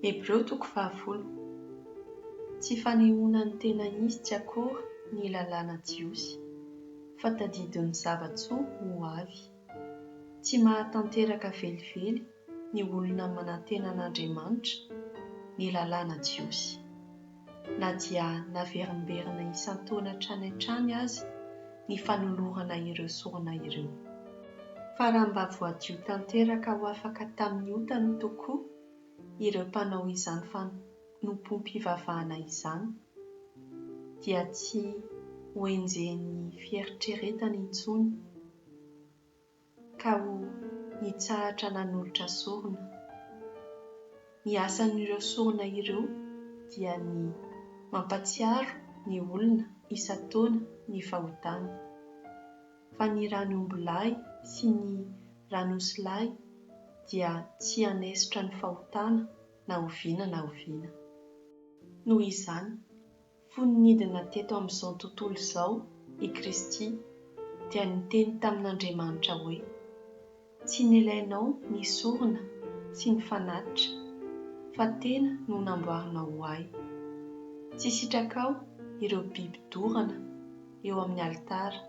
Hebreo toko fahafolo. Tsy fanehoana ny tena izy tsy akory ny lalàna jiosy, fa tadidin'ny zava-tsoa ho avy. Tsy mahatanteraka velively ny olona manantena an'Andriamanitra ny lalàna jiosy, na dia naverimberina isan-taona hatrany hatrany aza ny fanolorana ireo sorona ireo. Fa raha mba voadio tanteraka ho afaka tamin'ny otany tokoa ireo mpanao izany fanompoam-pivavahana izany, dia tsy hoenjehin'ny fieritreretany intsony ka ho nitsahatra nanolotra sorona. Ny asan'ireo sorona ireo dia ny mampatsiaro ny olona isan-taona ny fahotany. Fa ny ran'ny ombilahy sy ny ran'osilahy dia tsy hanesotra ny fahotana na oviana na oviana. Noho izany, fony nidina teto amin'izao tontolo izao i Kristy dia niteny tamin'Andriamanitra hoe, Tsy nilainao ny sorona sy ny fanatitra, fa tena no namboarinao ho ahy. Tsy sitrakao ireo biby dorana eo amin'ny alitara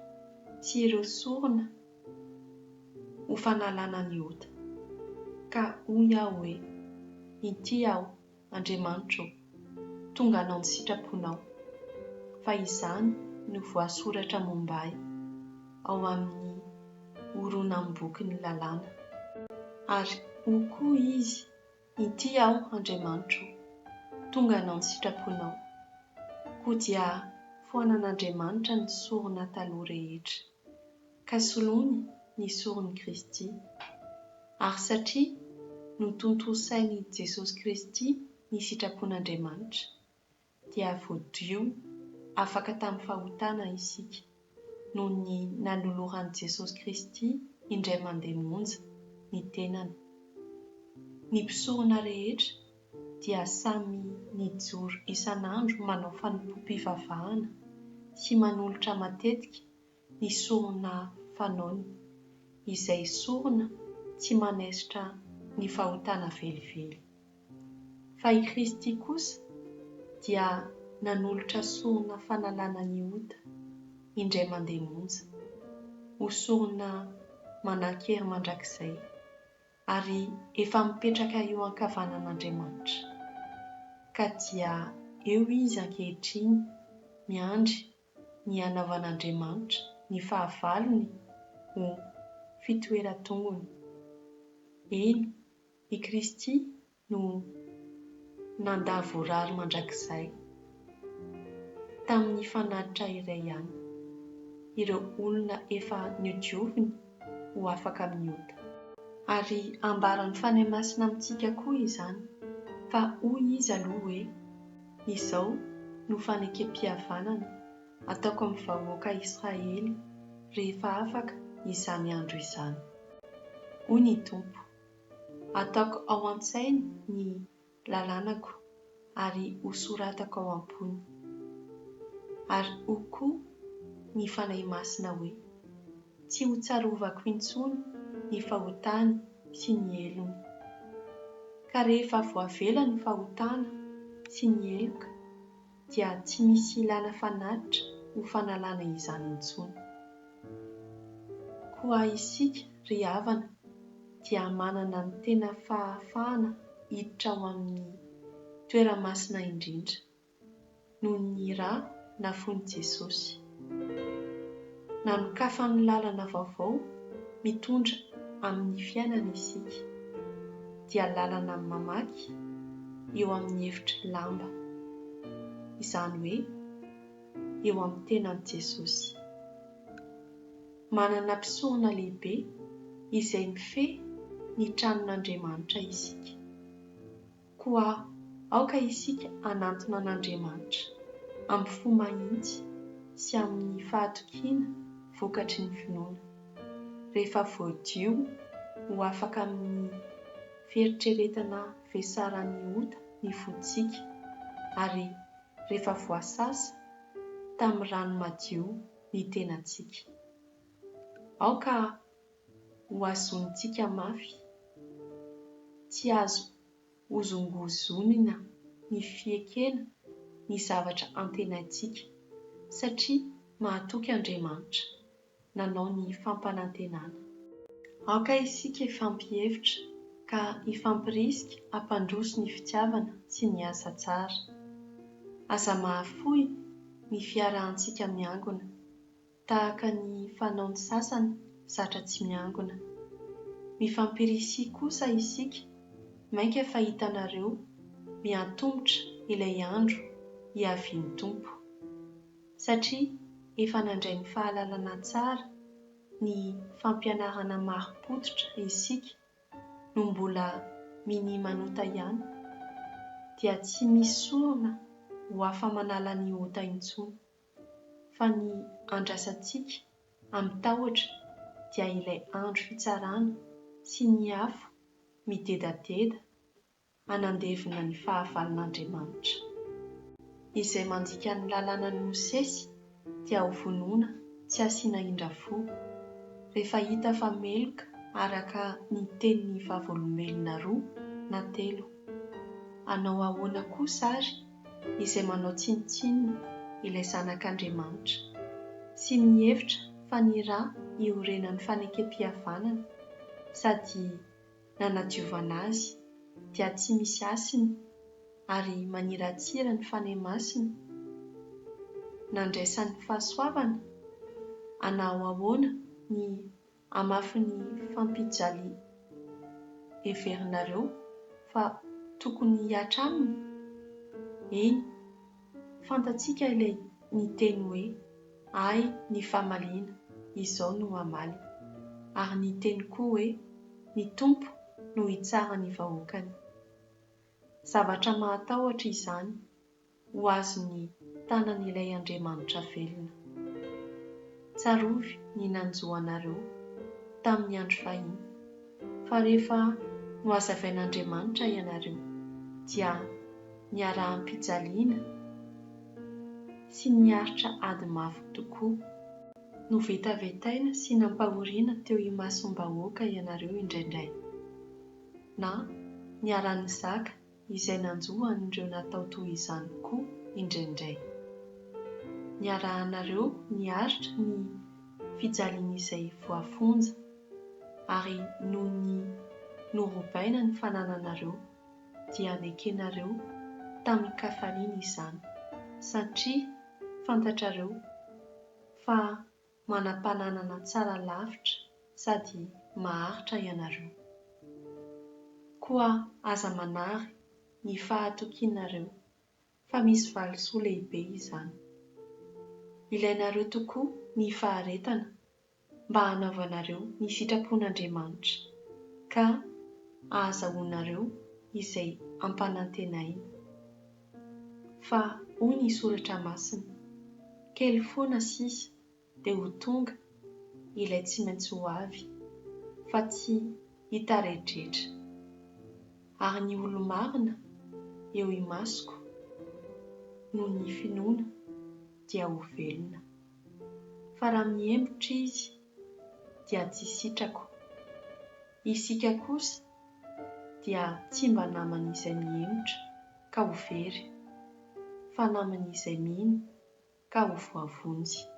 sy ireo sorona ho fanalana ny ota. Ka hoy aho hoe, Inty aho, Andriamanitra ô, tonga hanao ny sitraponao, fa izany no voasoratra momba ahy ao amin'ny horonam-bokin'ny lalàna. Ary hoy koa izy, Inty aho, Andriamanitra ô, tonga hanao ny sitraponao. Koa dia foanan'Andriamanitra ny sorona taloha rehetra, ka soloiny ny soron'i Kristy. Ary satria notontosain'i Jesosy Kristy ny sitrapon'Andriamanitra, dia voadio afaka tamin'ny fahotana isika, noho ny nanoloran'i Jesosy Kristy indray mandeha monja ny tenany. Ny mpisorona rehetra dia samy nijoro isan'andro manao fanompoam-pivavahana sy manolotra matetika ny sorona fanaony, izay sorona tsy manaisotra ny fahotana velively. Fa i Kristy kosa dia nanolotra sorona fanalana ny ota indray mandeha monja, ho sorona manan-kery mandrakizay, ary efa mipetraka eo ankavanan'Andriamanitra. Ka dia eo Izy ankehitriny miandry ny hanaovan'Andriamanitra ny fahavalony ho fitoeran-tongony. Eny, i Kristy no nandavorary mandrakizay, tamin'ny fanatitra iray ihany, ireo olona efa nodioviny ho afaka amin'ny ota. Ary ambaran'ny Fanahy Masina amintsika koa izany, fa hoy Izy aloha hoe, Izao no fanekem-pihavanana ataoko amin'ny vahoaka Israely rehefa afaka izany andro izany. Hoy ny Tompo, Ataoko ao an-tsainy ny lalànako ary hosoratako ao am-pony. Ary hoy koa ny Fanahy Masina hoe, Tsy hotsarovako intsony ny fahotany sy ny helony. Ka rehefa voavela ny fahotana sy ny heloka dia tsy misy ilana fanatitra ho fanalana izany intsony. Koa isika, ry havana, dia manana ny tena fahafahana hiditra ao amin'ny toeramasina indrindra. noho ny ra nafoin'i Jesosy. Nanokafany lalana vaovao mitondra amin'ny fiainana isika, dia lalana mamaky eo amin'ny efitry lamba, izany hoe eo amin'ny tenan'i Jesosy. Manana mpisorona lehibe izay mifehy ny tranon'Andriamanitra isika. Koa aoka isika hanantona an'Andriamanitra amin'ny fo mahitsy sy amin'ny fahatokiana vokatry ny finoana, rehefa voadio ho afaka amin'ny fieritreretana vesaran'ny ota ny fontsika ary rehefa voasasa tamin'ny rano madio ny tenantsika. Aoka hohazonintsika mafy, tsy azo. hozongozonina ny fiekena ny zavatra antenaintsika, satria mahatoky Andriamanitra, nanao ny fampanantenana. Aoka isika hifampihevitra ka hifampirisika hampandroso ny fitiavana sy ny asa tsara. Aza mahafoy ny fiarahantsika miangona. Tahaka ny fanaon'ny sasany zatra tsy miangona. Mifampirisia kosa isika mainka fa hitanareo miantomotra ilay andro hiavian'ny Tompo. Satria efa nandray ny fahalalana tsara ny fampianarana marim-pototra isika no mbola minia manota ihany, dia tsy misy sorona ho afa-manala ny ota intsony. Fa ny andrasantsika amin-tahotra dia ilay andro fitsarana sy ny afo midedadeda hanandevona ny fahavalon'Andriamanitra. Izay mandika ny lalànan'i Mosesy dia hovonoina tsy asiana indra fo, rehefa hita fa meloka araka ny tenin'ny vavolombelona roa na telo. Hanao ahoana kosa àry izay manao tsinontsinona ilay Zanak'Andriamanitra, sy mihevitra fa ny ra iorenan'ny fanekempihavanana sady nanadiovana azy dia tsy misy hasiny ary maniratsira ny Fanahy Masina nandraisany fahasoavana? Hanao ahoana ny hamafin'ny fampijaliana heverinareo fa tokony hihatra aminy? Eny, fantatsika ilay niteny hoe, Ahy ny famaliana, izao no hamaly. Ary niteny koa hoe, Ny Tompo no hitsara ny vahoakany. Zavatra mahatahotra izany ho azon'ny tanan'ilay Andriamanitra velona. Tsarovy ny nanjo anareo tamin'ny andro fahiny, fa rehefa nohazavain'Andriamanitra ianareo, dia niaraham-pijaliana sy niaritra ady mafy tokoa. Novetavetaina sy nampahoriana teo imasom-bahoaka ianareo indraindray, na niara-nizaka izay nanjo an'ireo natao toy izany koa indraindray. Niarahanareo niaritra ny fijalian'izay voafonja, ary noho ny norobaina ny fanananareo, dia nekenareo tamin-kafaliana izany, satria fantatrareo fa manam-pananana tsara lavitra sady maharitra ianareo. Koa aza manary ny fahatokianareo fa misy valisoa lehibe izany. Ilainareo tokoa ny faharetana mba hanaovanareo ny sitrapon'Andriamanitra, ka hahazahoanareo izay ampanantenainy. Fa hoy ny Soratra Masina, Kely foana sisa dia ho tonga ilay tsy maintsy ho avy, fa tsy hitaredretra. Ary ny olo-marina eo imasoko noho ny finoana dia ho velona. Fa raha mihemotra izy dia tsy sitrako. Isika kosa dia tsy mba naman'izay mihemotra ka ho very, fa naman'izay mino ka ho voavonjy.